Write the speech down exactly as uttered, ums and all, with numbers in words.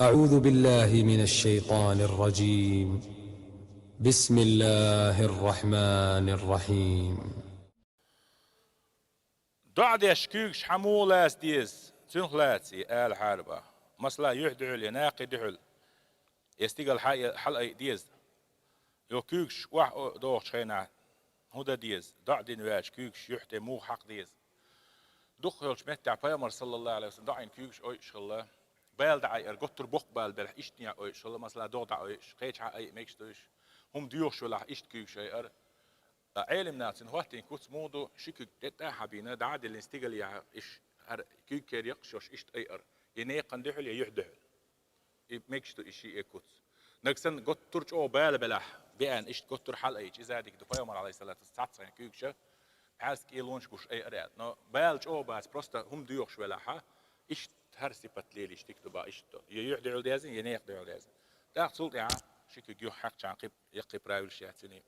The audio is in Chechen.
أعوذ بالله من الشيطان الرجيم. بسم الله الرحمن الرحيم. ДоӀа деш куьйгаш хьан муха лаца деза, цунах лаций, ала хьарба. Масала, юьхь дуьхьал я накхий дуьхьал, я стигал хьа-, хьала айа деза. Йо куьйгаш охьа о-, дохучу хенахь хӀун дан деза, доӀа дина ваьлча куьйгаш юьхь тӀе муха хьакха деза. Дукха йолчу меттехь пайхамар, саллаллаху Ӏалайхи ва саллам, доӀийна куьйгаш ойуш хилла. Бала дӀа айар, готтур боккха бала белахь, иштта некъ ойуш хилла, масала, догӀа дӀа ойуш, кхечахьа айа мегаш ду уьш. ХӀума доьхуш велахь, иштта куьйгаш айар. Ткъа Ӏеламнаха цуьнан хӀоттийна куц муха ду, ши куьг тӀе тӀаьхьа бийна, дӀа а диллина стигал яхьа, иш хӀара куьйга кер яккхаш йолуш иштта айар, я некхан дуьхьал, я юьхь дуьхьал. И мегаш ду и ши э куц. Нагахь санна готтур чӀогӀа бала белахь, беана иштта готтур хьала айча, иза а дика ду, пайхамар, Ӏалайхиссалату вассалам, цхьацца хьайн куьйгаш, пхьаьрсиг лонаш гуш айар аьлла. Но бала чӀогӀа бац, просто хӀума доьхуш велахьа, иштта хӀара сипат лелийча дика ду бах, иштта ду. Я юьхь дуьхьал дезна, я некъа дуьхьал дезна. ТӀаккха цул тӀаьхьа ши куьг юьхь хьаькхчахьана кхин, яккхий правилаш яц цуьнан.